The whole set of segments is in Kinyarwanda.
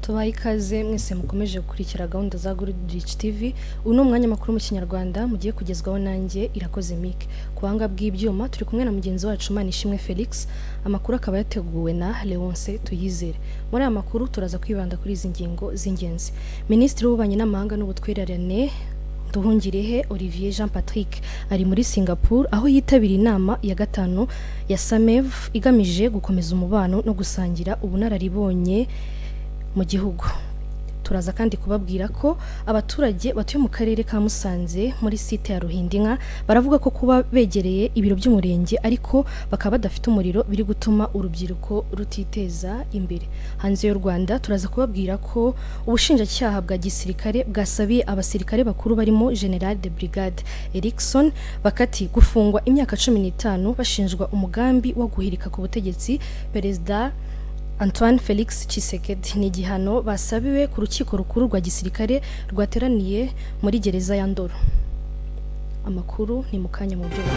Tubaha ikaze mwese mukomeje gukurikira gahunda za Goodrich TV. Uyu ni umwanya makuru mu Kinyarwanda mugiye kugezwaho nanjye Irakoze Mike. Ku buhanga bw'ibyuma turi kumwe na mugenzi wacu Manishimwe Felix, amakuru akaba yateguwe na Leonce Tuyizere. Muri aya makuru turaza kwibanda kuri izi ngingo z'ingenzi. Minisitiri w'Ububanyi n'Amahanga n'Ubutwererane Nduhungirehe Olivier Jean Patrick ari muri Singapore, aho yitabiriye inama ya gatanu ya SAMEV igamije gukomeza umubano no gusangira ubunararibonye mu gihugu. Turaza kandi kubabwira ko abaturage batuye mu karere ka Musanze muri site ya Ruhindinka baravuga ko kuba begereye ibiro by'umurenge ariko bakaba badafite umuriro biri gutuma urubyiruko rutiteza imbere. Hanze y'u Rwanda turaza kubabwira ko ubushinjacyaha bwa gisirikare bwasabiye abasirikare bakuru barimo General de Brigade Erikson Bakati gufungwa imyaka 15 bashinjwa umugambi wo guhirika ku butegetsi Perezida Antoine Felix Tshisekedi. Ni igihano basabiwe ku rukiko rukuru rwa gisirikare rwateraniye muri gereza ya Ndoro. Amakuru ni mu kanya mu buryo.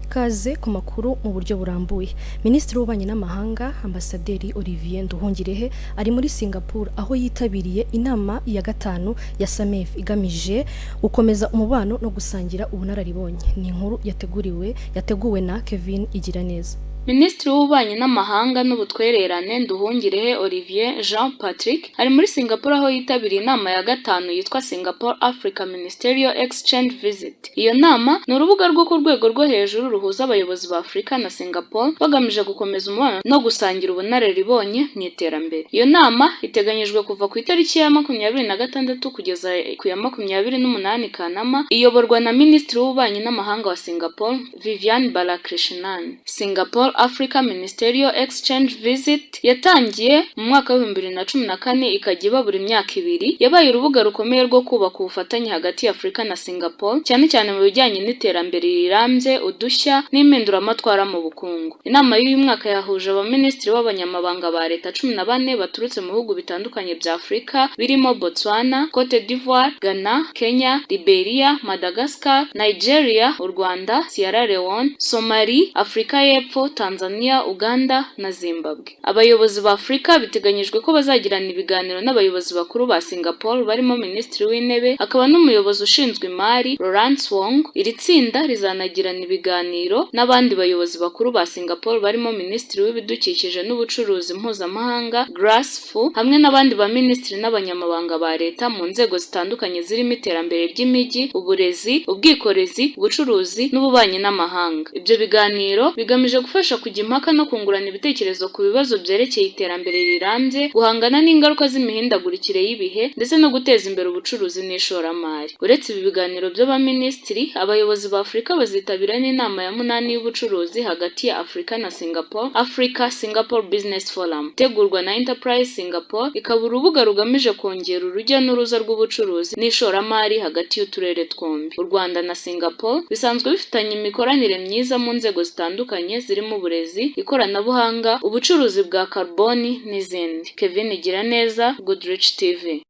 Kaze ku makuru mu buryo burambuye. Minisitiri w'Ububanyi n'Amahanga Ambasaderi Olivier Nduhungirehe ari muri Singapore, aho yitabiriye inama ya gatanu ya SAMEF igamije gukomeza umubano no gusangira ubunararibonye. Ni inkuru yateguriwe yateguwe na Kevin Igiraneza. Minisitiri w'Ububanyi n'Amahanga n'Ubutwererane Nduhungirehe Olivier Jean Patrick ari muri Singapore, aho yitabiriye inama ya gatanu yitwa Singapore Africa Ministerial Exchange Visit. Iyo nama ni urubuga rwo ku rwego rwo hejuru ruhuza abayobozi ba Afurika na Singapore, bagamije gukomeza umubano no gusangira ubunararibonye mu iterambere. Iyo nama iteganyijwe kuva ku itariki ya 26 kugeza ku ya 28 Kanama, iyoborwa na Minisitiri w'Ububanyi n'Amahanga wa Singapore, Vivian Balakrishnan. Singapore Africa Ministerial Exchange Visit yatangiye mu mwaka wa 2014, ikajya iba buri myaka 2. Yabaye urubuga rukomeye rwo kubaka ubufatanye hagati ya Afurika na Singapore, cyane cyane mu bijyanye n'iterambere rirambye, udushya n'impinduramatwara mu bukungu. Inama y'uyu mwaka yahuje abaminisitiri b'abanyamabanga ba leta 14 baturutse mu bihugu bitandukanye bya Afurika, birimo Botswana, Cote d'Ivoire, Ghana, Kenya, Liberia, Madagascar, Nigeria, u Rwanda, Sierra Leone, Somalia, Afurika y'Epfo, Tanzania, Uganda na Zimbabwe. Abayobozi ba Afurika biteganyijwe ko bazagirana ibiganiro n'abayobozi bakuru ba Singapore, barimo Minisitiri w'Intebe akaba n'umuyobozi ushinzwe imari Lawrence Wong. Iri tsinda rizanagirana ibiganiro n'abandi bayobozi bakuru ba Singapore, barimo Minisitiri w'Ibidukikije n'Ubucuruzi Mpuzamahanga Grace Fu, hamwe n'abandi baminisitiri n'abanyamabanga ba leta mu nzego zitandukanye zirimo iterambere ry'imijyi, uburezi, ubwikorezi, ubucuruzi n'ububanyi n'amahanga. Ibyo biganiro bigamije gufasha kujya impaka no kungurana ibitekerezo ku bibazo byerekeye iterambere rirambye, guhangana n'ingaruka z'imihindagurikire y'ibihe, ndetse no guteza imbere ubucuruzi n'ishoramari. Uretse ibi biganiro by'abaminisitiri, abayobozi ba Afurika bazitabira n'inama ya munani y'ubucuruzi hagati ya Afurika na Singapore, Africa Singapore Business Forum, itegurwa na Enterprise Singapore, ikaba urubuga rugamije kongera urujya n'uruza rw'ubucuruzi n'ishoramari hagati y'uturere twombi. U Rwanda na Singapore bisanzwe bifitanye imikoranire myiza mu nzego zitandukanye zirimo uburezi, ikoranabuhanga, ubucuruzi bwa carbon n'izindi. Kevin Igiraneza, Goodrich TV.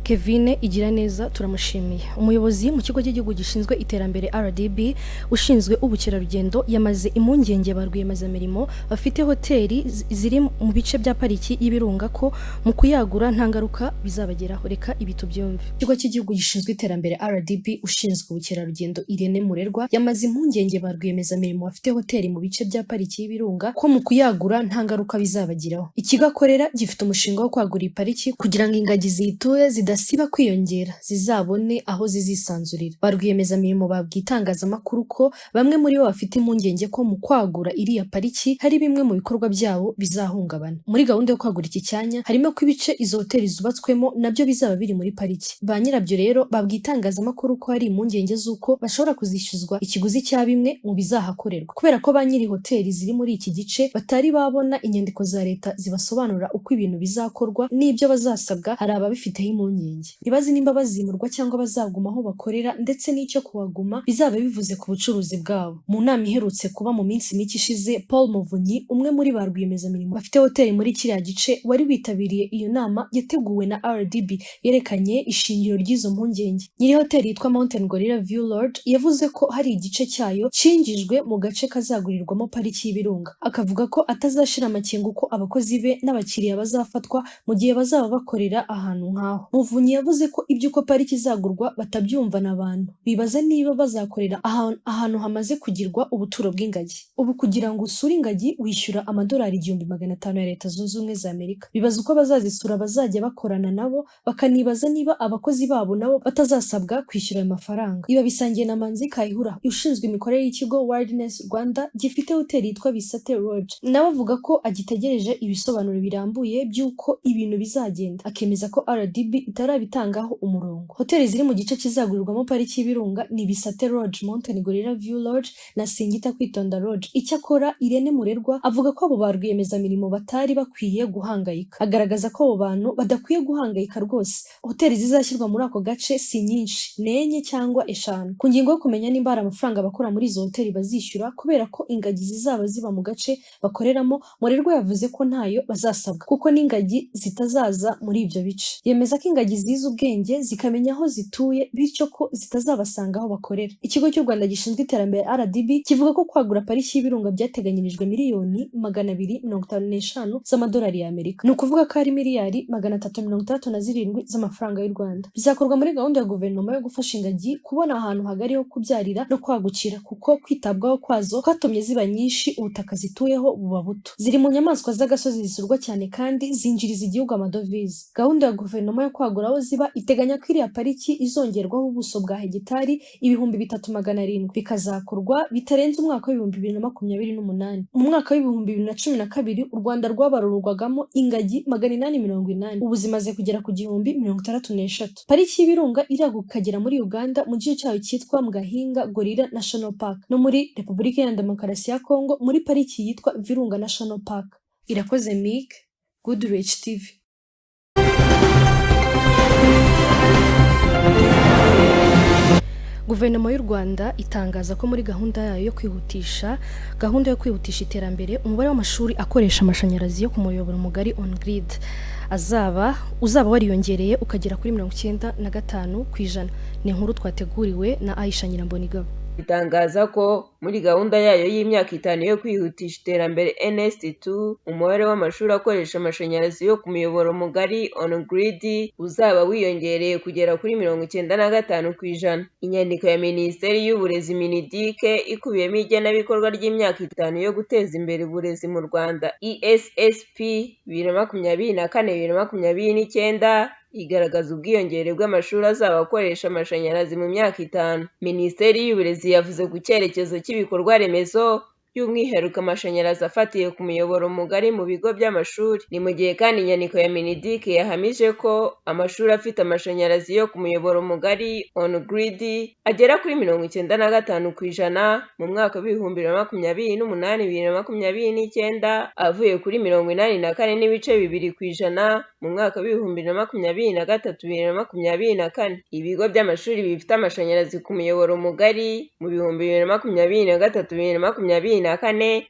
Kevin Igiraneza turamushimiye. Umuyobozi mu kigo cy'igihugu gishinzwe iterambere RDB ushinzwe ubukerarugendo yamaze impungenge ba rwiyemezamirimo bafite hoteli ziri mu bice bya pariki y'Ibirunga ko mu kuyagura nta ngaruka bizabageraho. Reka ibi tubyumve. Ikigo cy'igihugu gishinzwe iterambere RDB ushinzwe ubukerarugendo Irene Murerwa yamaze impungenge ba rwiyemezamirimo bafite hoteli mu bice bya pariki y'Ibirunga ko mu kuyagura nta ngaruka bizabagiraho. Ikigo akorera gifite umushinga wo kwagura iyi pariki kugira ngo ingagi ziyituye zidasiba kwiyongera zizabone aho zizisanzurira. Ba rwiyemezamirimo babwiye itangazamakuru ko bamwe muri bo bafite impungenge ko mu kwagura iriya pariki hari bimwe mu bikorwa byabo bizahungabana. Muri gahunda yo kwagura iki cyanya harimo ko ibice izo hoteli zubatswemo nabyo bizaba biri muri pariki. Ba nyirabyo rero babwiye itangazamakuru ko hari impungenge z'uko bashobora kuzishyuzwa ikiguzi cya bimwe mu bizahakorerwa, kubera ko ba nyiri hoteli ziri muri iki gice batari babona inyandiko za leta zibasobanurira uko ibintu bizakorwa n'ibyo bazasabwa. Hari ababifiteho impungenge. impungenge. Ntibazi nimba bazimurwa cyangwa bazaguma aho bakorera, ndetse n'icyo kuhaguma bizaba bivuze ku bucuruzi bwabo. Mu nama iherutse kuba mu minsi mike ishize, Paul Muvunyi, umwe muri ba rwiyemezamirimo bafite hoteli muri kiriya gice, wari witabiriye iyo nama yateguwe na RDB, yerekanye ishingiro ry'izo mpungenge. Nyiri hoteli yitwa Mountain Gorilla View Lodge yavuze ko hari igice cyayo cinjijwe mu gace kazagurirwamo pariki y'Ibirunga, akavuga ko atazashira amakenga uko abakozi be n'abakiriya bazafatwa mu gihe bazaba bakorera ahantu nk'aho. Muvunyi yavuze ko iby'uko pariki izagurwa batabyumvana abantu, bibaza niba bazakorera ahantu hamaze kugirwa ubuturo bw'ingagi. Ubu kugira ngo usure ingagi wishyura amadolari 1500 ya Leta Zunze Ubumwe za Amerika. Bibaza uko abazazisura bazajya bakorana nabo, bakanibaza niba abakozi babo nabo batazasabwa kwishyura ayo mafaranga. Ibi bisangiye na Manzi Kayihura, ushinzwe imikorere y'ikigo Wilderness Rwanda gifite hoteli yitwa Bisate Lodge. Nawe avuga ko agitegereje ibisobanuro birambuye by'uko ibintu bizagenda, akemeza ko RDB itarabitangaho umurongo. Hoteli ziri mu gice kizagurirwamo pariki y'Ibirunga ni Bisate Lodge, Mountain Gorilla View Lodge na Singita Kwitonda Lodge. Icyakora Irene Murerwa avuga ko abo ba rwiyemezamirimo batari bakwiye guhangayika. Agaragaza ko abo bantu badakwiye guhangayika rwose. Hoteli zizashyirwa muri ako gace si nyinshi, ni enye cyangwa eshanu. Ku ngingo yo kumenya nimba hari amafaranga abakora muri izo hoteli bazishyura kubera ko ingagi zizaba ziba mu gace bakoreramo, Murerwa yavuze ko ntayo bazasabwa kuko n'ingagi zitazaza muri ibyo bice. Yemeza ko ingagi zizi ubwenge, zikamenya aho zituye, bityo ko zitazabasanga aho bakorera. Ikigo cy'u Rwanda gishinzwe iterambere RDB kivuga ko kwagura pariki y'Ibirunga byateganyirijwe miliyoni 255 z'amadolari y'Amerika, ni ukuvuga ko ari miliyari 367 z'amafaranga y'u Rwanda. Bizakorwa muri gahunda ya guverinoma yo gufasha ingagi kubona ahantu hagari ho kubyarira no kwagukira, kuko kwitabwaho kwazo kwatumye ziba nyinshi, ubutaka zituyeho buba buto. Ziri mu nyamaswa z'agasozi zisurwa cyane kandi zinjiriza igihugu amadovize. Gahunda ya guverinoma yo kwagura aho ziba iteganya ko iriya pariki izongerwaho ubuso bwa hegitari 3700, bikazakorwa bitarenze umwaka wa 2028. Mu mwaka wa 2012 u Rwanda rwabarurwagamo ingagi 880, ubu zimaze kugera ku 1063. Pariki y'Ibirunga iraguka ikagera muri Uganda mu gice cyayo cyitwa Mgahinga Gorilla National Park, no muri Repubulika Iharanira Demokarasi ya Kongo muri pariki yitwa Virunga National Park. Irakoze Mick, Goodrich TV. Guverinoma y'u Rwanda itangaza ko muri gahunda yayo yo kwihutisha gahunda yo kwihutisha iterambere, umubare w'amashuri akoresha amashanyarazi yo ku muyoboro mugari, on grid, azaba uzaba wariyongereye ukagera kuri 95%. Ni inkuru twateguriwe na Aisha Nyirambonigabo. Itangaza ko muri gahunda yayo y'imyaka 5 yo kwihutisha iterambere NST2, umubare w'amashuri akoresha amashanyarazi yo ku muyoboro mugari, on grid, uzaba wiyongereye kugera kuri 95%. Inyandiko ya Minisiteri y'Uburezi, MINEDUC, ikubiyemo igenabikorwa ry'imyaka 5 yo guteza imbere uburezi mu Rwanda, ESSP 2024-2029, igaragaza ubwiyongere bw'amashuri azaba akoresha amashanyarazi mu myaka 5. Minisiteri y'Uburezi yavuze ku cyerekezo cy'ibikorwa remezo, by'umwihariko amashanyarazi afatiye ku muyoboro mugari mu bigo by'amashuri. Ni mu gihe kandi inyandiko ya MINEDUC yahamije ko amashuri afite amashanyarazi yo ku muyoboro mugari, on grid, agera kuri 95% mu mwaka wa 2028-2029, avuye kuri 84.2% mu mwaka wa 2023-2024. Ibigo by'amashuri bifite amashanyarazi ku muyoboro mugari mu 2023-2024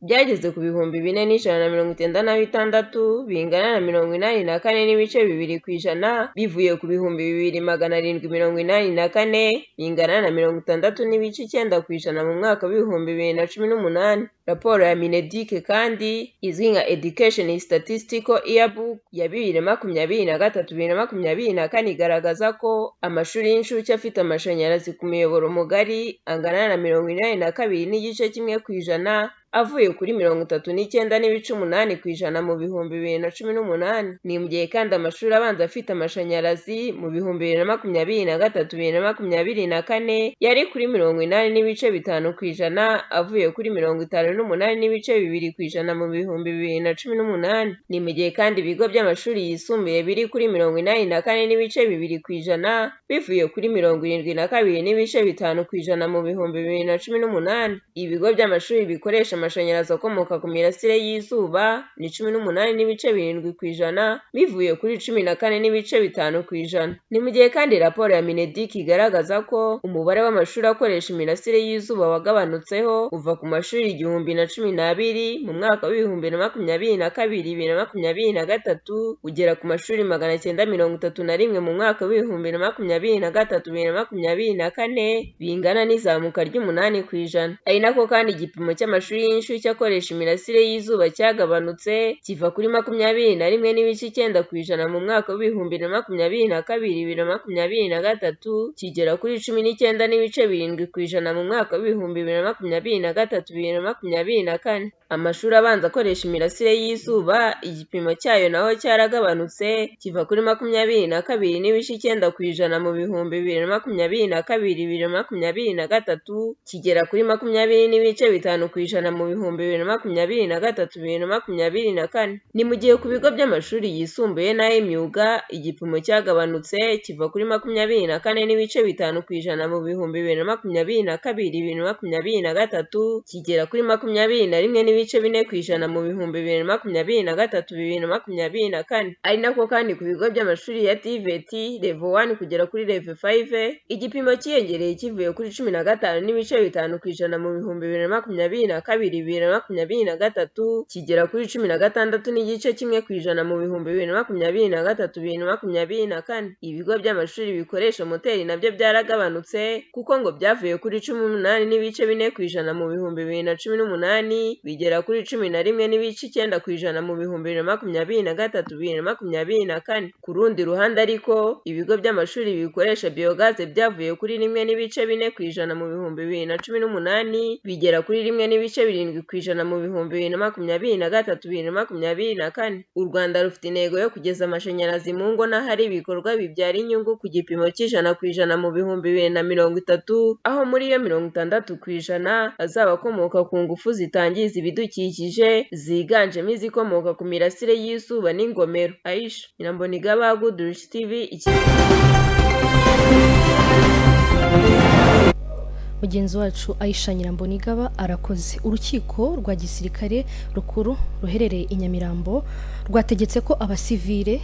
byageze ku 4196, bingana na 84.2%, bivuye ku 2784, bingana na 60.9% mu mwaka wa 2018. Raporo ya MINEDUC kandi izwi nka Education Statistical Yearbook ya 2023-2024 igaragaza ko amashuri y'incuke afite amashanyarazi ku muyoboro mugari angana na 82.1%, avuye kuri 39.8% mu 2018. Ni mu gihe kandi amashuri abanza afite amashanyarazi mu 2023-2024 yari kuri 80.5%, avuye kuri 58.2% mu 2018. Ni mu gihe kandi ibigo by'amashuri yisumbuye biri kuri 84.2%, bivuye kuri 72.5% mu 2018. Ibigo by'amashuri bikoresha amashanyarazi akomoka ku mirasire y'izuba ni 18.7%, bivuye kuri 14.5%. Ni mu gihe kandi raporo ya Mineduc igaragaza ko umubare w'amashuri akoresha imirasire y'izuba wagabanutseho uva ku mashuri 1012 mu mwaka wa 2022 2023 ugera ku mashuri 931 mu mwaka wa 2023 2024, bingana n'izamuka ry'8%. Ari nako kandi igipimo cy'amashuri y'incuke akoresha imirasire y'izuba cyagabanutse kiva kuri 21.9% mu mwaka wa 2022 2023 kigera kuri 19.7% mu mwaka wa 2023 2024. Amashuri abanza akoresha imirasire y'izuba igipimo cyayo naho cyaragabanutse kiva kuri 22.9% mu 2022 2023 kigera kuri 20.5% mu 2023 2024. Ni mu gihe ku bigo by'amashuri yisumbuye n'ay'imyuga igipimo cyagabanutse kiva kuri 24.5% mu 2022 2023 kigera kuri 21.4% mu 2023 2024. Ari nako kandi ku bigo by'amashuri ya TVET level 1 kugera kuri level 5 igipimo cyiyongereye kivuye kuri 15.5% mu 2022 2023 kigera kuri 16.1% mu 2023 2024. Ibigo by'amashuri bikoresha moteri nabyo byaragabanutse kuko ngo byavuye kuri 18.4% mu 2018 bigera kuri 11.9% mu 2023 2024. Ku rundi ruhande ariko ibigo by'amashuri bikoresha biyogaze byavuye kuri 1.4% mu 2018 bigera kuri 1.7% mu 2023 2024. U Rwanda rufite intego yo kugeza amashanyarazi mu ngo n'ahari ibikorwa bibyara inyungu ku gipimo cy'100% mu 2030, aho muri yo 60% azaba akomoka ku ngufu zitangiza ibidukikije ziganjemo izikomoka ku mirasire y'izuba n'ingomero. Aisha Nyirambonigaba, Goodrich TV. Mugenzi wacu Aisha Nyirambonigaba arakoze. Urukiko rwa gisirikare rukuru ruherereye i Nyamirambo rwategetse ko abasivile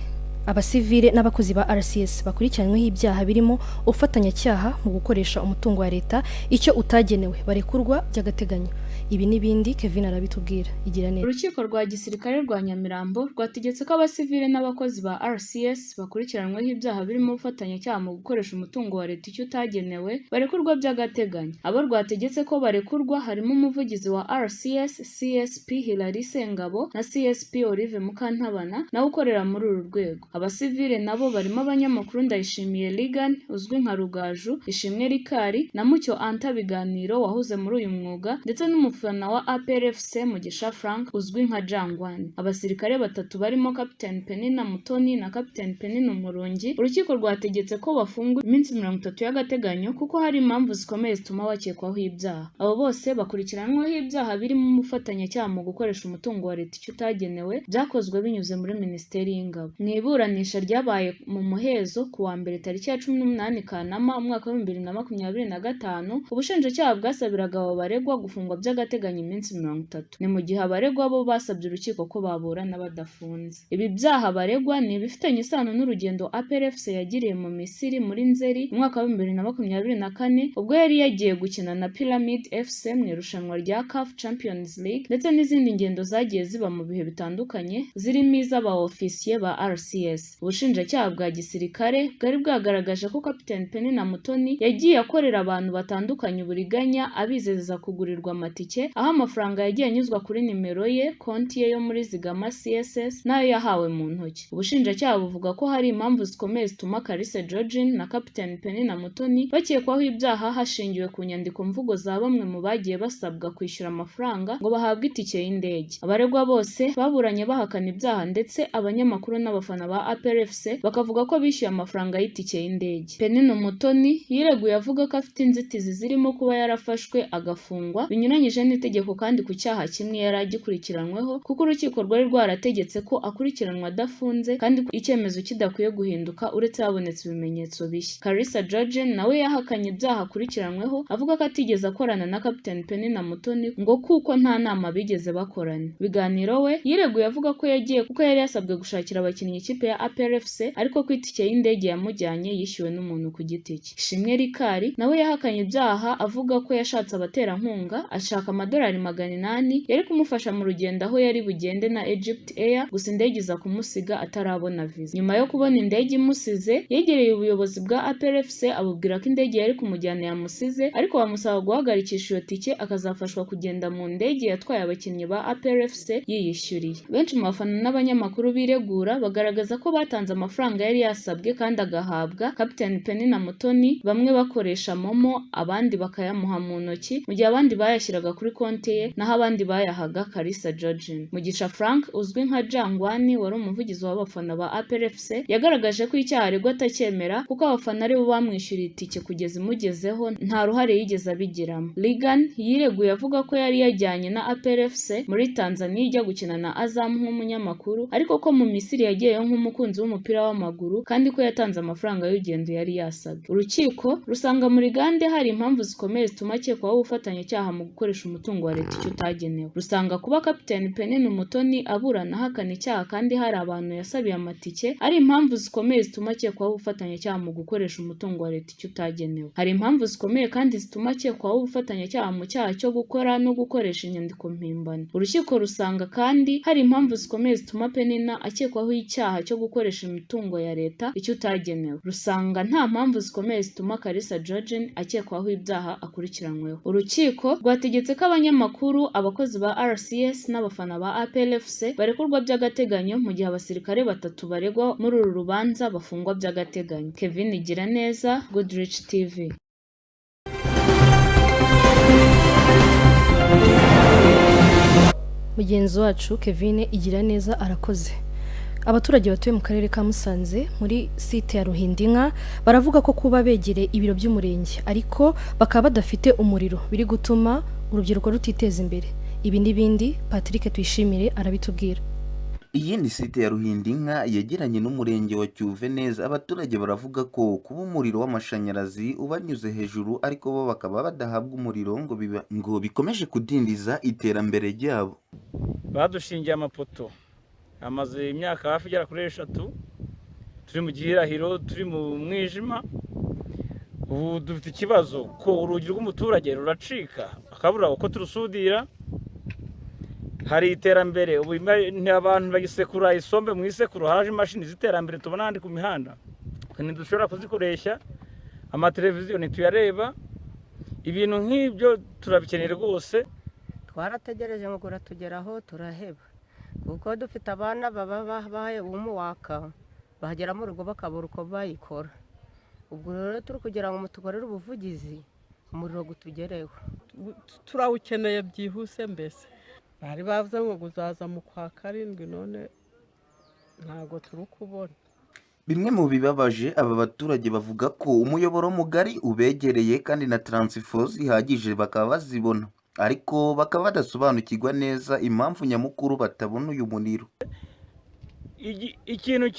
n'abakozi ba RCS bakurikiranyweho ibyaha birimo ubufatanyacyaha mu gukoresha umutungo wa leta icyo utagenewe barekurwa by'agateganyo. Ibi n'ibindi Kevin arabitubwira. Igira neza. Urukiko rwa gisirikare rwa Nyamirambo rwategetse ko abasivile n'abakozi ba RCS bakurikiranyweho ibyaha birimo ubufatanyacyaha mu gukoresha umutungo wa leta icyo utagenewe barekurwa by'agateganyo. Abo rwategetse ko barekurwa harimo umuvugizi wa RCS CSP Hilary Sengabo na CSP Olive Mukantabana nawe ukorera muri uru rwego. Abasivile nabo barimo abanyamakuru Ndayishimiye Ligan uzwi nka Rugaju, Ishimwe Rikari na Mucyo Anta Biganiro wahoze muri uyu mwuga, ndetse n'umufana wa APR FC Mugisha Frank uzwi nka Jangwani. Abasirikare batatu barimo Captain Penina Mutoni na Captain Penina Umurungi, urukiko rwategetse ko bafungwa iminsi 30 y'agateganyo kuko hari impamvu zikomeye zituma bakekwaho ibyaha. Abo bose bakurikiranweho ibyaha birimo umufatanyacyaha mu gukoresha umutungo wa leta icyo utagenewe byakozwe binyuze muri Minisiteri y'Ingabo. Mu iburanisha ryabaye mu muhezo ku wa mbere tariki ya 18 Kanama umwaka wa 2025, ubushinjacyaha bwasabiraga abo baregwa gufungwa by'agateganyo iminsi 30. Ni mu gihe abaregwa bo basabye urukiko ko baburana badafunze. Ibi byaha baregwa ni ibifitanye isano n'urugendo APR FC yagiriye mu Misiri muri Nzeri mu mwaka wa 2024, ubwo yari yagiye gukina na Pyramid FC mu irushanwa rya CAF Champions League, ndetse n'izindi ngendo zagiye ziba mu bihe bitandukanye zirimo iz'aba ofisiye ba RCS. Ubushinjacyaha bwa gisirikare bwari bwagaragaje ko Captain Penina Mutoni yagiye akorera abantu batandukanye uburiganya abizeza kugurirwa amatike, aho amafaranga yagiye anyuzwa kuri nimero ye, konti ye yo muri Zigama CSS n'ayo yahawe mu ntoki. Ubushinjacyaha buvuga ko hari impamvu zikomeye zituma Kalisa Georgine na Captain Penina Mutoni bakekwaho ibyaha hashingiwe ku nyandiko mvugo za bamwe mu bagiye basabwa kwishyura amafaranga ngo bahabwe itike y'indege. Abaregwa bose baburanye bahakana ibyaha, ndetse abanyamakuru n'abafana ba APR FC bakavuga ko bishyuye amafaranga y'itike y'indege. Penina Mutoni yireguye avuga ko afite inzitizi zirimo kuba yarafashwe agafungwa binyuranyije Binyuranyije n'itegeko kandi ku cyaha kimwe yari agikurikiranweho, kuko urukiko rwari rwarategetse ko akurikiranwa adafunze kandi ko icyemezo kidakwiye guhinduka uretse habonetse ibimenyetso bishya. Kalisa George nawe yahakanye ibyaha akurikiranyweho, avuga ko atigeze akorana na Captain Penina Mutoni ngo kuko nta nama bigeze bakorana. Biganiro we yireguye avuga ko yagiye kuko yari yasabwe gushakira abakinnyi ikipe ya APR FC, ariko ko itike y'indege yamujyanye yishyuwe n'umuntu ku giti cye. Ishimwe Rikari nawe yahakanye ibyaha, avuga ko yashatse abaterankunga, ashaka amadolari 800 yari kumufasha mu rugendo aho yari bugende na Egypt Air, gusa indege iza kumusiga atarabona visa. Nyuma yo kubona indege imusize, yegereye ubuyobozi bwa APR FC abubwira ko indege yari kumujyana yamusize, ariko bamusaba guhagarikisha iyo tike akazafashwa kugenda mu ndege yatwaye abakinnyi ba APR FC yiyishyuriye. Benshi mu bafana n'abanyamakuru biregura bagaragaza ko batanze amafaranga yari yasabwe kandi agahabwa Captain Penina Mutoni, bamwe bakoresha Momo, abandi bakayamuha mu ntoki, mu gihe abandi bayashyiraga kuri konti ye, naho abandi bayahaga Kalisa Georgine. Mugisha Frank uzwi nka Jangwani wari umuvugizi w'abafana ba APR FC yagaragaje ko icyaha aregwa atacyemera, kuko abafana aribo bamwishyuriye itike kugeza imugezeho, nta ruhare yigeze abigiramo. Ligan yireguye avuga ko yari yajyanye na APR FC muri Tanzania ijya gukina na Azam nk'umunyamakuru, ariko ko mu Misiri yagiyeyo nk'umukunzi w'umupira w'amaguru kandi ko yatanze amafaranga y'urugendo yari yasabwe. Urukiko rusanga muri Gande hari impamvu zikomeye zituma akekwaho ubufatanyacyaha mu gukoresha umutungo wa leta icyo utagenewe. Rusanga kuba Captain Penina Umutoni aburana ahakana icyaha kandi hari abantu yasabiye amatike ari impamvu zikomeye zituma akekwaho ubufatanyacyaha mu gukoresha umutungo wa leta icyo utagenewe. Hari impamvu zikomeye kandi zituma akekwaho ubufatanyacyaha mu cyaha cyo gukora no gukoresha inyandiko mpimbano. Urukiko rusanga kandi hari impamvu zikomeye zituma Penina akekwaho icyaha cyo gukoresha imitungo ya leta icyo utagenewe. Rusanga nta mpamvu zikomeye zituma Kalisa Georgine akekwaho ibyaha akurikiranyweho. Urukiko rwategetse ko abanyamakuru, abakozi ba RCS n'abafana ba APR FC barekurwa by'agateganyo, mu gihe abasirikare batatu baregwa muri uru rubanza bafungwa by'agateganyo. Kevin Giraneza, Goodrich TV. Mugenzi wacu Kevin Igiraneza arakoze. Abaturage batuye mu karere ka Musanze muri site ya Ruhindinka baravuga ko kuba begereye ibiro by'umurenge ariko bakaba badafite umuriro biri gutuma urubyiruko rutiteza imbere. Ibi n'ibindi Patrick Tuyishimire arabitubwira. Iyi ni site ya Ruhindinka yegeranye n'umurenge wa Cyuve neza. Abaturage baravuga ko kuba umuriro w'amashanyarazi ubanyuze hejuru ariko bo bakaba badahabwa umuriro ngo bikomeje kudindiza iterambere ryabo. Badushingiye amapoto amaze imyaka hafi igera kuri 3, turi mu gihirahiro, turi mu mwijima. Ubu dufite ikibazo ko urugi rw'umuturage ruracika akabura uko turusudira. Hari iterambere ubu abantu bagisekura isombe mu isekuru, haje imashini z'iterambere tubona ahandi ku mihanda ntidushobora kuzikoresha, amateleviziyo ntituyareba, ibintu nk'ibyo turabikeneye rwose. Twarategereje ngo uratugeraho turaheba, kuko dufite abana baba babaye umuwaka bagera mu rugo bakabura uko bayikora. Ubwo rero turi kugira ngo mutukorere ubuvugizi umuriro utugereho. Turawukeneye byihuse mbese. Bari bavuze ngo uzaza mu kwa 7, none ntabwo turi kubona. Bimwe mu bibabaje aba baturage bavuga ko umuyoboro mugari ubegereye kandi na taransifo zihagije bakaba bazibona, ariko bakaba badasobanukirwa neza impamvu nyamukuru batabona uyu muriro. Ikintu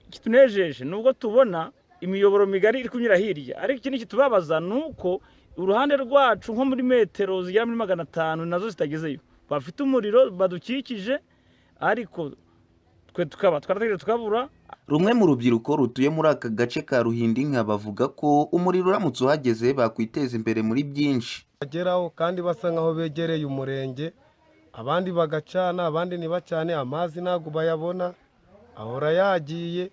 kitunejeje nubwo tubona imiyoboro migari iri kunyura hirya, ariko ikindi kitubabaza ni uko uruhande rwacu nko muri metero zigera muri 500 nazo zitagezeyo, bafite umuriro badukikije ariko twe tukaba twarategereje tukabura. Rumwe mu rubyiruko rutuye muri aka gace ka Ruhindinka bavuga ko umuriro uramutse uhageze bakwiteza imbere muri byinshi. Bageraho kandi basa nkaho begereye umurenge, abandi bagacana abandi ntibacane, amazi ntabwo bayabona ahora yagiye.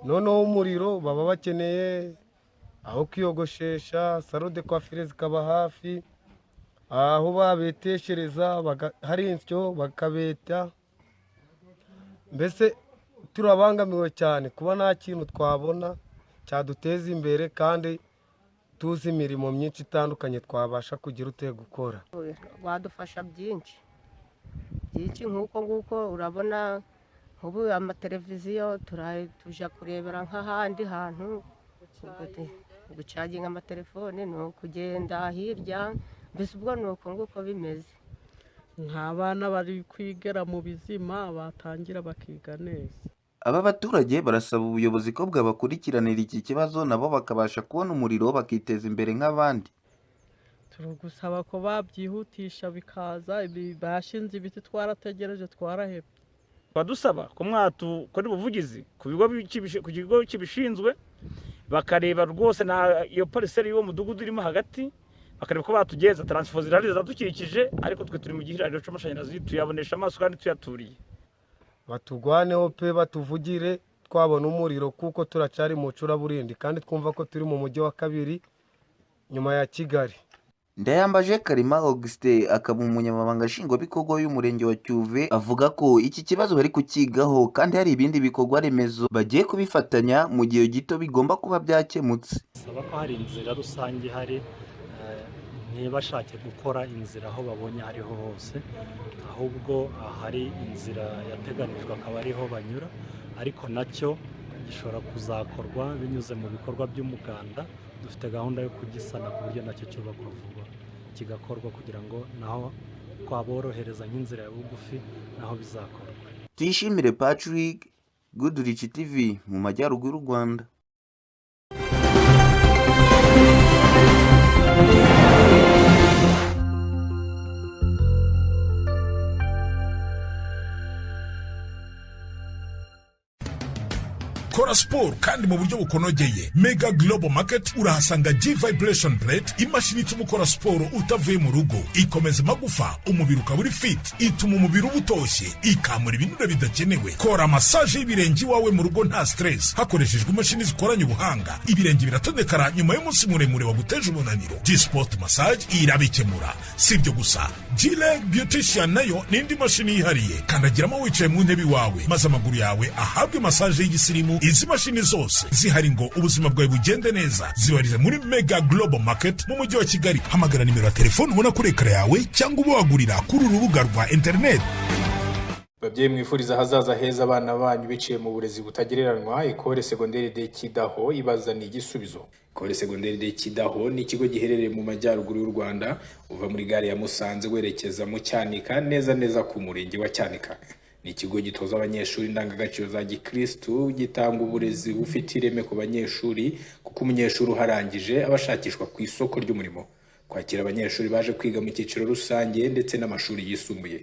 Noneho umuriro baba bakeneye aho kwiyogoshesha, salon de coiffure zikaba hafi, aho babeteshereza hari insyo bakabeta. Mbese turabangamiwe cyane kuba nta kintu twabona cyaduteza imbere kandi tuzi imirimo myinshi itandukanye twabasha kugira ute gukora. Wadufasha byinshi byinshi nk'uko nguko urabona nk'ubu amateleviziyo tujya kurebera nk'ahandi hantu, gucaginga amatelefone ni ukugenda hirya Mbese ubwo ni uko nguko bimeze. Nk'abana bari kwigera mu bizima, batangira bakiga neza. Aba baturage barasaba ubuyobozi ko bwabakurikiranira iki kibazo, nabo bakabasha kubona umuriro bakiteza imbere nk'abandi. Turi gusaba ko babyihutisha bikaza. Ibi bashinze ibiti, twarategereje twarahebye. Tukaba dusaba ko mwatukorera ubuvugizi ku kigo kibishinzwe, bakareba rwose na iyo parcelle y'uwo mudugudu irimo hagati, bakareba ko batugeza transfo. Zirahari ziradukikije, ariko twe turi mu gihirahiro cy'amashanyarazi, tuyabonesha amaso kandi tuyaturiye. Batugwaneho pe, batuvugire twabona umuriro, kuko turacyari mu icuraburindi kandi twumva ko turi mu mujyi wa kabiri nyuma ya Kigali. Ndayambaje Karima Augustin, akaba umunyamabanga nshingwabikorwa y'umurenge wa Cyuve, avuga ko iki kibazo bari kukigaho kandi hari ibindi bikorwa remezo bagiye kubifatanya, mu gihe gito bigomba kuba byakemutse. Saba ko hari inzira rusange ihari, ntibashake gukora inzira aho babonye ariho hose, ahubwo ahari inzira yateganijwe akaba ariho banyura. Ariko nacyo gishobora kuzakorwa binyuze mu bikorwa by'umuganda. Dufite gahunda yo kugisana ku buryo nacyo cyubakwa vuba, kigakorwa kugira ngo naho twaborohereza nk'inzira ya bugufi, naho bizakorwa. Tuyishimire Patrick, Goodrich TV, mu majyaruguru y'u Rwanda. Kora siporo kandi mu buryo bukunogeye. Mega Global Market urahasanga G Vibration Plate, imashini ituma ukora siporo utavuye mu rugo, ikomeza amagufa, umubiri ukaba uri fit, ituma umubiri uba utoshye, ikamura ibinure bidakenewe. Kora massage y'ibirenge iwawe mu rugo nta stress, hakoreshejwe imashini zikoranye ubuhanga. Ibirenge biratonekara nyuma y'umunsi muremure waguteje umunaniro. G Sport Massage irabikemura. Si ibyo gusa, G Leg Beautician nayo ni indi mashini yihariye, kandagiramo wicaye mu ntebe iwawe, maze amaguru yawe ahabwe massage y'igisirimu. Izi mashini zose zihari ngo ubuzima bwawe bugende neza. Zibarize muri Mega Global Market mu mujyi wa Kigali. Hamagara nimero ya telefone ubona kuri écran yawe, cyangwa ube wagurira kuri uru rubuga rwa interineti. Babyeyi mwifuriza ahazaza heza abana banyu biciye mu burezi butagereranywa, Ecole Secondaire de Kidaho ibazaniye igisubizo. Ecole Secondaire de Kidaho ni ikigo giherereye mu majyaruguru y'u Rwanda, uva muri gare ya Musanze werekeza mu Cyanika, neza neza ku murenge wa Cyanika. Ni ikigo gitoza abanyeshuri indangagaciro za gikristu, gitanga uburezi bufite ireme ku banyeshuri, kuko umunyeshuri uharangije aba ashakishwa ku isoko ry'umurimo. Kwakira abanyeshuri baje kwiga mu cyiciro rusange ndetse n'amashuri yisumbuye.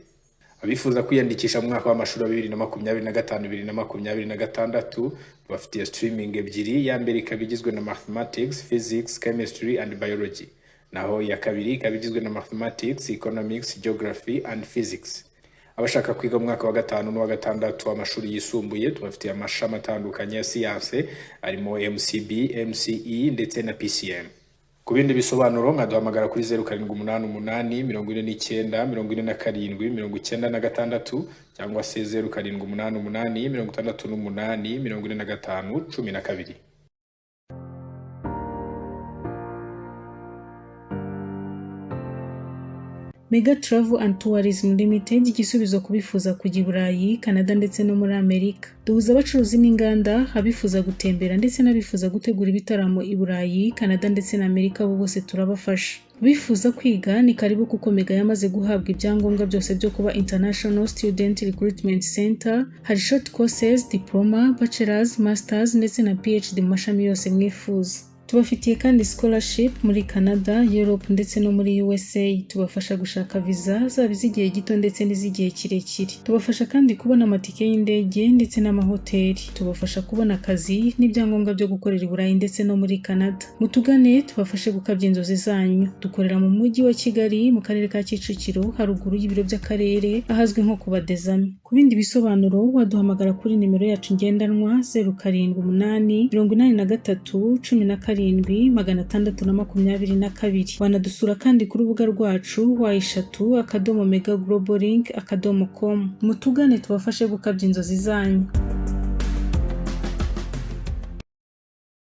Abifuza kwiyandikisha mu mwaka w'amashuri wa 2025, 2026, bafitiye streaming ebyiri. Iya mbere ikaba igizwe na mathematics, physics, chemistry and biology, naho iya kabiri ikaba igizwe na mathematics, economics, geography and physics. Abashaka kwiga mu mwaka wa gatanu n'uwa gatandatu w'amashuri yisumbuye, tubafitiye amashami atandukanye ya siyanse arimo MCB, MCE ndetse na PCM. Ku bindi bisobanuro mwaduhamagara kuri 0788 49 47 96 cyangwa se 0788 68 45 12. Mega Travel and Tourism Limited, igisubizo ku bifuza kujya i Burayi, Canada ndetse no muri Amerika. Duhuza abacuruzi n'inganda, abifuza gutembera ndetse n'abifuza gutegura ibitaramo i Burayi, Canada ndetse na Amerika, bo bose turabafasha. Bifuza kwiga ni karibu, kuko Mega yamaze guhabwa ibyangombwa byose byo kuba International Student Recruitment Center. Hari short courses, diploma, bachelors, masters ndetse na PhD mu mashami yose mwifuza. Tubafitiye kandi scholarship muri Canada, Europe ndetse no muri USA. Tubafasha gushaka viza, zaba iz'igihe gito ndetse n'iz'igihe kirekire. Tubafasha kandi kubona amatike y'indege ndetse n'amahoteli. Tubafasha kubona akazi n'ibyangombwa byo gukorera i Burayi ndetse no muri Canada. Mutugane tubafashe gukabya inzozi zanyu. Dukorera mu mujyi wa Kigali, mu karere ka Kicukiro, haruguru y'ibiro by'akarere, ahazwi nko ku Badezami. Ku bindi bisobanuro waduhamagara kuri nimero yacu ngendanwa 0788 317 622. Wanadusura kandi ku rubuga rwacu www.megagloballink.com. Mutugane tubafashe gukabya inzozi zanyu.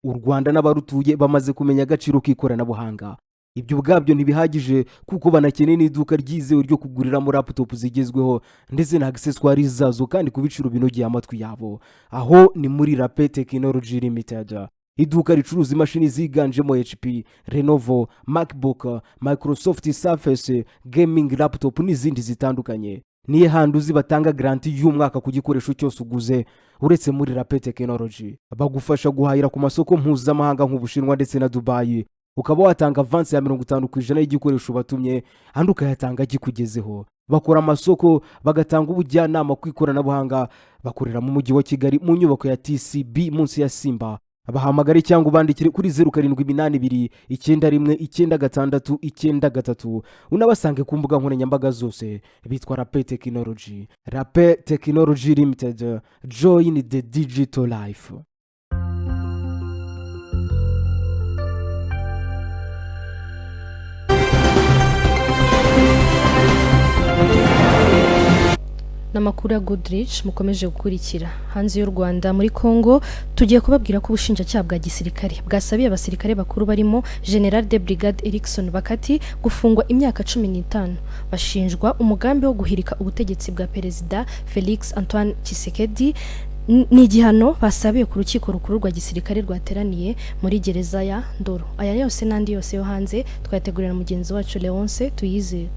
U Rwanda n'abarutuye bamaze kumenya agaciro k'ikoranabuhanga. Ibyo ubwabyo ntibihagije, kuko banakeneye n'iduka ryizewe ryo kuguriramo laptop zigezweho ndetse na accessoires zazo, kandi ku biciro binogeye amatwi yabo. Aho ni muri Rape Technology Limited. Iduka ricuruza imashini ziganjemo HP, Lenovo, MacBook, Microsoft Surface, gaming laptop n'izindi zitandukanye. Niyo handi uzi batanga garantie y'umwaka ku gikoresho cyose uguze uretse muri Rape Technology? Bagufasha guhahira ku masoko mpuzamahanga nk'Ubushinwa ndetse na Dubayi, ukaba watanga avance ya 50% y'igikoresho batumye, andi ukayatanga agikugezeho. Bakora amasoko, bagatanga ubujyanama ku ikoranabuhanga. Bakorera mu Mujyi wa Kigali mu nyubako ya TCB munsi ya Simba. Bahamagare cyangwa ubandikire kuri 0782919693, unabasange ku mbuga nkoranyambaga zose bitwa Rape Technology. Rape Technology Limited, join the digital life. N'amakuru ya Goodrich mukomeje gukurikira. Hanze y'u Rwanda, muri Congo, tugiye kubabwira ko ubushinjacyaha bwa gisirikare bwasabiye abasirikare bakuru barimo General de Brigade Erikson Bakati gufungwa imyaka 15, bashinjwa umugambi wo guhirika ubutegetsi bwa Perezida Felix Antoine Tshisekedi. Ni igihano basabiye ku rukiko rukuru rwa gisirikare rwateraniye muri gereza ya Ndolo. Aya yose n'andi yose yo hanze twayategurira na mugenzi wacu Leonce Tuyizere.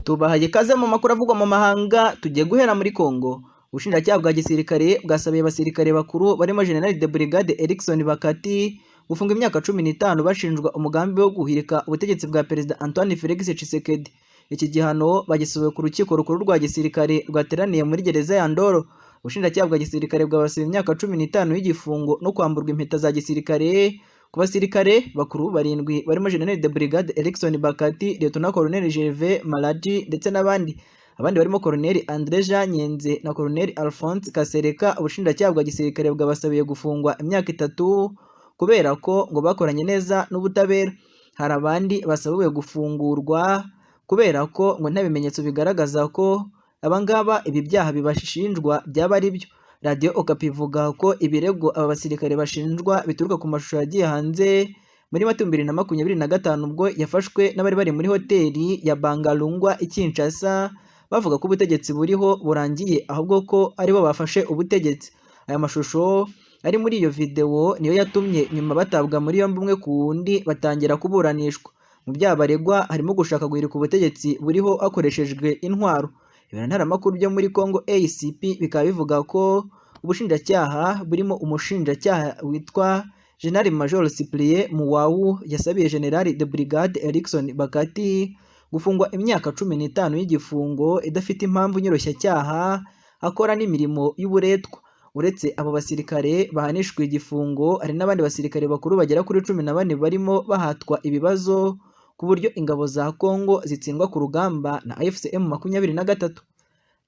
Tubahaye ikaze mu makuru avugwa mu mahanga. Tugiye guhera muri Congo. Ubushinjacyaha bwa gisirikare bwasabiye abasirikare bakuru barimo General de Brigade Erikson Bakati gufunga imyaka 15, bashinjwa umugambi wo guhirika ubutegetsi bwa Perezida Antoine Felix Tshisekedi. Iki gihano bagisohoye ku rukiko rukuru rwa gisirikare rwateraniye muri gereza ya Ndolo. Ubushinjacyaha bwa gisirikare bwabasaba imyaka 15 y'igifungo no kwamburwa impeta za gisirikare ku basirikare bakuru barindwi barimo General de Brigade Erikson Bakati, Lieutenant Colonel Gervais Maladi ndetse n'abandi. Abandi barimo Colonel André Jean Nyenze na Colonel Alphonse Kasereka. Ubushinjacyaha bwa gisirikare bwabasabiye gufungwa imyaka 3 kubera ko ngo bakoranye neza n'ubutabera. Hari abandi basabiwe gufungurwa kubera ko ngo nta bimenyetso bigaragaza ko abangaba ibi byaha bibashinjwa byaba ari byo. Radiyo Okapi ivuga ko ibirego aba basirikare bashinjwa bituruka ku mashusho yagiye hanze muri Mata 2025, ubwo yafashwe n'abari bari muri hoteli ya Bangalungwa i Kinshasa, bavuga ko ubutegetsi buriho burangiye, ahubwo ko aribo bafashe ubutegetsi. Aya mashusho ari muri iyo videwo niyo yatumye nyuma batabwa muri yombi umwe ku wundi, batangira kuburanishwa. Mu byaha baregwa harimo gushaka guhirika ubutegetsi buriho hakoreshejwe intwaro. Ibiro ntaramakuru byo muri Congo ACP bikaba bivuga ko ubushinjacyaha burimo umushinjacyaha witwa General Major Cyprien Muwawu yasabiye General de Brigade Erikson Bakati gufungwa imyaka 15 y'igifungo idafite impamvu nyoroshyacyaha, akora n'imirimo y'uburetwa. Uretse abo basirikare bahanishwa igifungo, hari n'abandi basirikare bakuru bagera kuri 14 barimo bahatwa ibibazo ku buryo ingabo za Congo zitsindwa ku rugamba na AFC M23.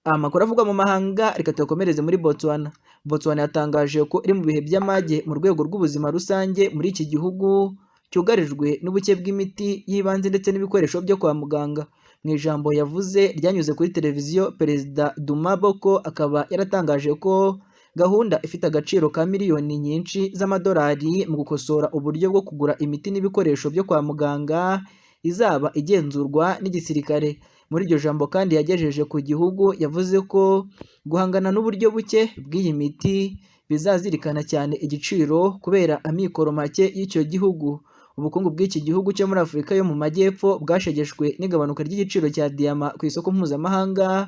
Amakuru avugwa mu mahanga reka tuyakomereze muri Botswana. Botswana yatangaje ko iri mu bihe by'amage mu rwego rw'ubuzima rusange muri iki gihugu cyugarijwe n'ubuke bw'imiti y'ibanze ndetse n'ibikoresho byo kwa muganga. Mu ijambo yavuze ryanyuze kuri televiziyo, Perezida Duma Boko akaba yaratangaje ko gahunda ifite agaciro ka miliyoni nyinshi z'amadolari mu gukosora uburyo bwo kugura imiti n'ibikoresho byo kwa muganga izaba igenzurwa n'igisirikare. Muri iryo jambo kandi yagejeje ku gihugu, yavuze ko guhangana n'uburyo buke bw'iyi miti bizazirikana cyane igiciro kubera amikoro make y'icyo gihugu. Ubukungu bw'iki gihugu cyo muri Afurika yo mu Majyepfo bwashegeshwe n'igabanuka ry'igiciro cya diyama ku isoko mpuzamahanga,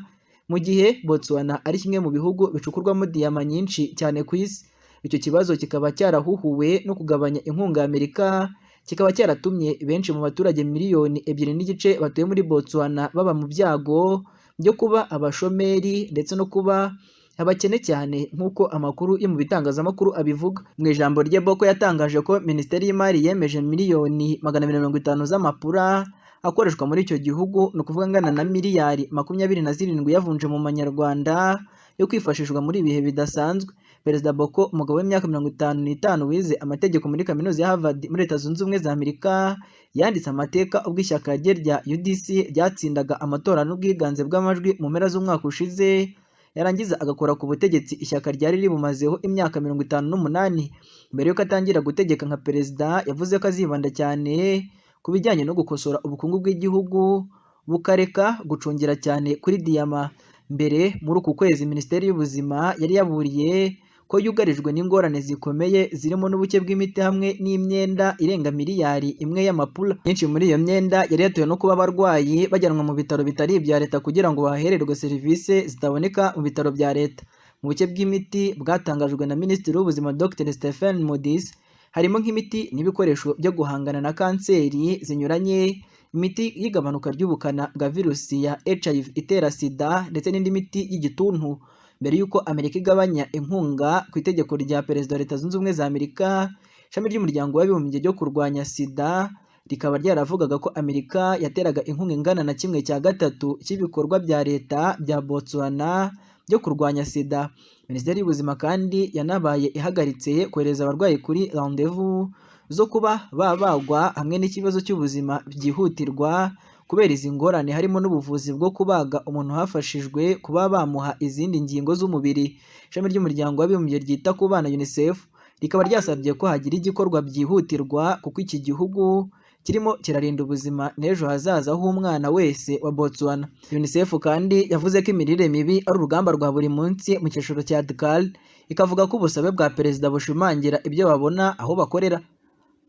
mu gihe Botswana ari kimwe mu bihugu bicukurwamo diyama nyinshi cyane ku isi. Icyo kibazo kikaba cyarahuhuwe no kugabanya inkunga ya Amerika, kikaba cyaratumye benshi mu baturage miliyoni 2.5 batuye muri Botswana baba mu byago byo kuba abashomeri ndetse no kuba abakene cyane, nk'uko amakuru yo mu bitangazamakuru abivuga. Mu ijambo rye, Boko yatangaje ko Minisiteri y'Imari yemeje miliyoni 250 z'amapura akoreshwa muri icyo gihugu, ni ukuvuga angana na miliyari 27 yavunje mu manyarwanda, yo kwifashishwa muri ibihe bidasanzwe. Perezida Boko, umugabo w'imyaka 55 wize amategeko muri kaminuza ya Harvard muri Leta Zunze Ubumwe za Amerika, yanditse amateka ubwo ishyaka rye rya UDC ryatsindaga amatora n'ubwiganze bw'amajwi mu mpera z'umwaka ushize, yarangiza agakora ku butegetsi ishyaka ryari ribumazeho imyaka 58. Mbere y'uko atangira gutegeka nka perezida, yavuze ko azibanda cyane ku bijyanye no gukosora ubukungu bw'igihugu, bukareka gucungira cyane kuri diyama. Mbere muri uku kwezi, Minisiteri y'Ubuzima yari yaburiye ko yugarijwe n'ingorane zikomeye zirimo n'ubuke bw'imiti hamwe n'imyenda irenga miliyari 1 y'amapula. Myinshi muri iyo myenda yari yatewe no kuba abarwayi bajyanwa mu bitaro bitari ibya leta kugira ngo bahahererwe serivisi zitaboneka mu bitaro bya leta. Mu buke bw'imiti bwatangajwe na Minisitiri w'Ubuzima Dr Stephen Modise harimo nk'imiti n'ibikoresho byo guhangana na kanseri zinyuranye, imiti y'igabanuka ry'ubukana bwa virusi ya HIV itera SIDA ndetse n'indi miti y'igituntu. Mbere y'uko Amerika igabanya inkunga ku itegeko rya Perezida wa Leta Zunze Ubumwe za Amerika, ishami ry'Umuryango w'Abibumbye ryo kurwanya SIDA rikaba ryaravugaga ko Amerika yateraga inkunga ingana na 1/3 cy'ibikorwa bya leta bya Botswana byo kurwanya SIDA. Minisiteri y'Ubuzima kandi yanabaye ihagaritse kohereza abarwayi kuri rendez-vous zo kuba babagwa hamwe n'ikibazo cy'ubuzima byihutirwa kubera izi ngorane, harimo n'ubuvuzi bwo kubaga umuntu hafashijwe kuba bamuha izindi ngingo z'umubiri. Ishami ry'Umuryango w'Abibumbye ryita ku bana UNICEF rikaba ryasabye ko hagira igikorwa byihutirwa, kuko iki gihugu kirimo kirarinda ubuzima n'ejo hazaza h'umwana wese wa Botswana. UNICEF kandi yavuze ko imirire mibi ari urugamba rwa buri munsi mu cyiciro cya Dkal, ikavuga ko ubusabe bwa perezida bushimangira ibyo babona aho bakorera.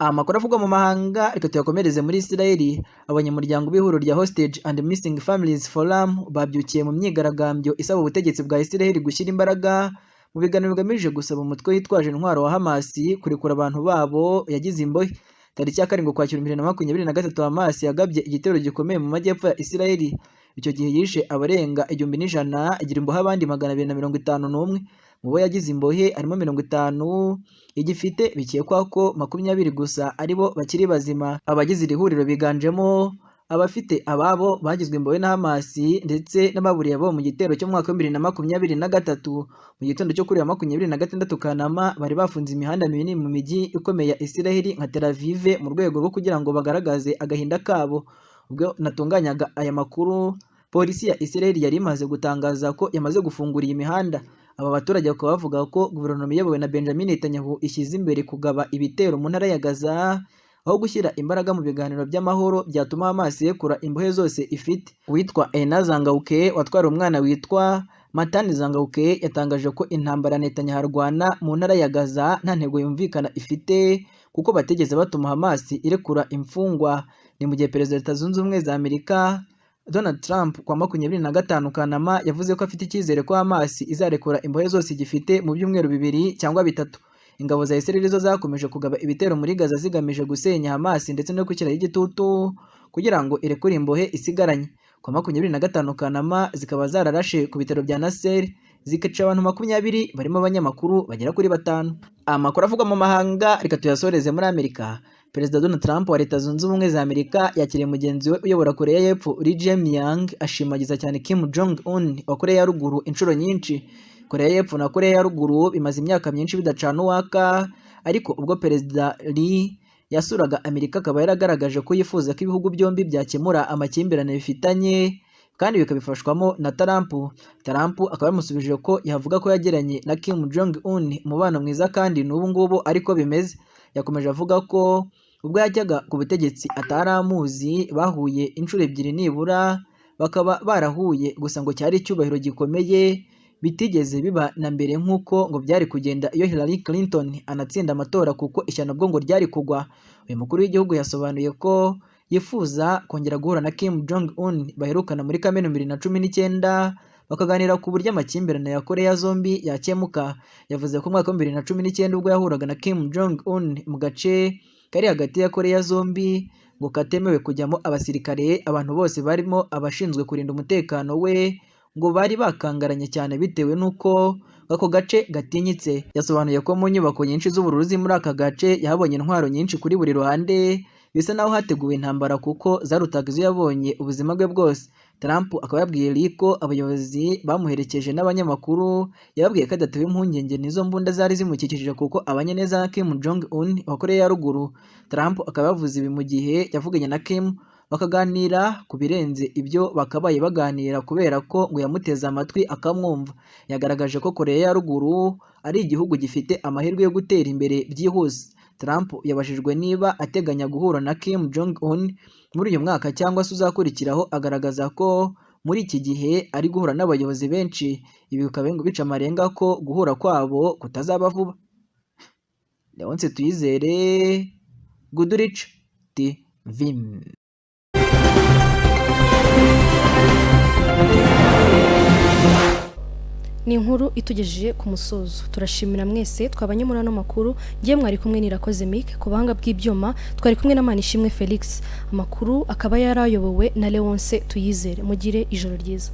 Amakuru avugwa mu mahanga reka tuyakomereze muri Israel. Abanyamuryango b'ihuriro rya Hostage and Missing Families Forum babyukiye mu myigaragambyo isaba ubutegetsi bwa Israel gushyira imbaraga mu biganiro bigamije gusaba umutwe witwaje intwaro wa Hamas kurekura abantu babo yagize imbohe. Tariki ya 7 Ukwakira 2023, Hamas yagabye igitero gikomeye mu majyepfo ya Israel. Icyo gihe yishe abarenga 1100, igira imbohe abandi 251. Mu bo yagize imbohe harimo 50 igifite, bikekwa ko 20 gusa aribo bakiri bazima. Abagize iri huriro biganjemo abafite ababo bagizwe imbohe na Hamas ndetse n'ababuriye abo mu gitero cyo mu mwaka wa 2023. Mu gitondo cyo kuri wa 26 Kanama bari bafunze imihanda minini mu mijyi ikomeye ya Israel nka Tel Aviv mu rwego rwo kugira ngo bagaragaze agahinda kabo. Ubwo natunganyaga aya makuru, polisi ya Israel yari imaze gutangaza ko yamaze gufungura iyi mihanda. Aba baturage bakaba bavuga ko guverinoma iyobowe na Benjamin Netanyahu ishyize imbere kugaba ibitero mu ntara ya Gaza aho gushyira imbaraga mu biganiro by'amahoro byatuma Hamas irekura imbohe zose ifite. Uwitwa Eina Zangauke watwara umwana witwa Matani Zangauke yatangaje ko intambara Netanyahu arwana mu ntara ya Gaza nta ntego yumvikana ifite, kuko batigeze batuma Hamas irekura imfungwa. Ni mu gihe Perezida wa Leta Zunze Ubumwe za Amerika Donald Trump kwa 25 Kanama yavuze ko afite icyizere ko Hamas izarekura imbohe zose igifite mu byumweru 2 cyangwa 3. Ingabo za Israel zo zakomeje kugaba ibitero muri Gaza zigamije gusenya Hamas ndetse no gushyiraho igitutu kugira ngo irekure imbohe isigaranye. Kwa 25 Kanama zikaba zararashe ku bitaro bya Nasser, zikica abantu 20 barimo abanyamakuru bagera kuri batanu. Amakuru avugwa mu mahanga reka tuyasoreze muri Amerika. Perezida Donald Trump wa Leta Zunze Ubumwe za Amerika yakiriye mugenzi we uyobora Korea y'Epfo Lee Jae-myung, ashimagiza cyane Kim Jong Un wa Korea ya Ruguru inshuro nyinshi. Korea y'Epfo na Korea ya Ruguru bimaze imyaka myinshi bidacana uwaka, ariko ubwo Perezida Lee yasuraga Amerika akaba yaragaragaje ko yifuza ko ibihugu byombi byakemura amakimbirane bifitanye kandi bikabifashwamo na Trump. Trump akaba yamusubije ko yavuga ko yagiranye na Kim Jong Un umubano mwiza kandi n'ubu ngubu ariko bimeze. Yakomeje avuga ko ubwo yajyaga ku butegetsi atari amuzi, bahuye inshuro ebyiri nibura, bakaba barahuye gusa ngo cyari icyubahiro gikomeye bitigeze biba na mbere, nk'uko ngo byari kugenda iyo Hillary Clinton anatsinda amatora, kuko ishyano bwo ngo ryari kugwa. Uyu mukuru w'igihugu yasobanuye ko yifuza kongera guhura na Kim Jong Un baherukana muri Kamena 2019, bakaganira ku buryo amakimbirane ya Korea zombi yakemuka. Yavuze ko mu mwaka wa 2019 ubwo yahuraga na Kim Jong Un mu gace kari hagati ya Korea zombi ngo katemewe kujyamo abasirikare, abantu bose barimo abashinzwe kurinda umutekano we ngo bari bakangaranye cyane bitewe n'uko ako gace gatinyitse. Yasobanuye ko mu nyubako nyinshi z'ubururu ziri muri aka gace yahabonye intwaro nyinshi kuri buri ruhande, bisa naho hateguwe intambara kuko zarutaga izo yabonye ubuzima bwe bwose. Trump akaba yabwiye Lee ko abayobozi bamuherekeje n'abanyamakuru yababwiye ko adatewe impungenge n'izo mbunda zari zimukikije kuko abanye neza na Kim Jong Un wa Korea ya Ruguru. Trump akaba yavuze ibi mu gihe yavuganye na Kim, bakaganira ku birenze ibyo bakabaye baganira kubera ko ngo yamuteze amatwi akamwumva. Yagaragaje ko Korea ya Ruguru ari igihugu gifite amahirwe yo gutera imbere byihuse. Trump yabajijwe niba ateganya guhura na Kim Jong Un muri uyu mwaka cyangwa se uzakurikiraho, agaragaza ko muri iki gihe ari guhura n'abayobozi benshi. Ibi bikaba ngo bica amarenga ko guhura kwabo kutazaba vuba. Leonce Tuyizere, Goodrich TV. Ni inkuru itugejeje ku musozo. Turashimira mwese twabanye muri ano makuru. Ngiye mwari kumwe n'Irakoze Mike ku buhanga bw'ibyuma, twari kumwe na Manishimwe Felix. Amakuru akaba yarayobowe na Leonce Tuyizere. Mugire ijoro ryiza.